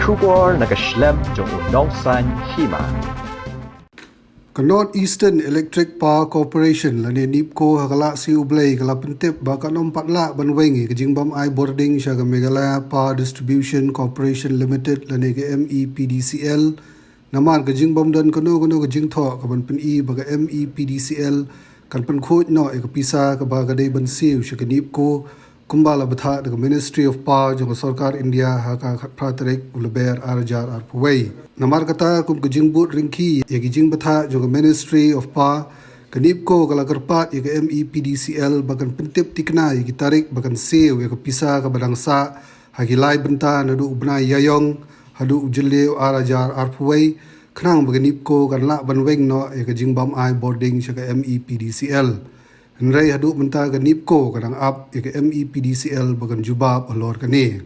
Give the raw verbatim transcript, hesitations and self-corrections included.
Khubor na ka shlem jong u nongsan hima. Ka North Eastern Electric Power Corporation lane NEEPCO ha ka la siew blei ka la pyntip ba kan ym pat lah ban weng ïa ka jingbym ai bording sha ka Meghalaya Power Distribution Corporation Limited lane ka M E P D C L. Namar ka jingbym don kano kano ka jingthoh ka ban pyni ba ka M E P D C L kan pynkhuid noh ïa ka pisa kaba ka dei ban siew sha ka NEEPCO, kumba la bthah da ka Ministry of Power jong ka Sorkar India ha ka khatphra tarik u Lber ar hajar arphew wei. Namar kata, kum ka jingbud ryngki ïa ki jingbthah jong ka Ministry of Power, ka NEEPCO ka la kyrpad ïa ka M E P D C L ba kan pyntip tikna ïa ki tarik ba kan siew ïa ka pisa kaba dang sah ha ki lai bynta naduh u bnai Ïaïong haduh u Jylliew ar hajar arphew wei, khnang ba ka NEEPCO kan lah ban weng noh ïa ka jingbym ai bording sha ka M E P D C L. Hynrei haduh mynta ka NEEPCO ka dang ap ïa ka M E P D C L ba kan jubab halor kane.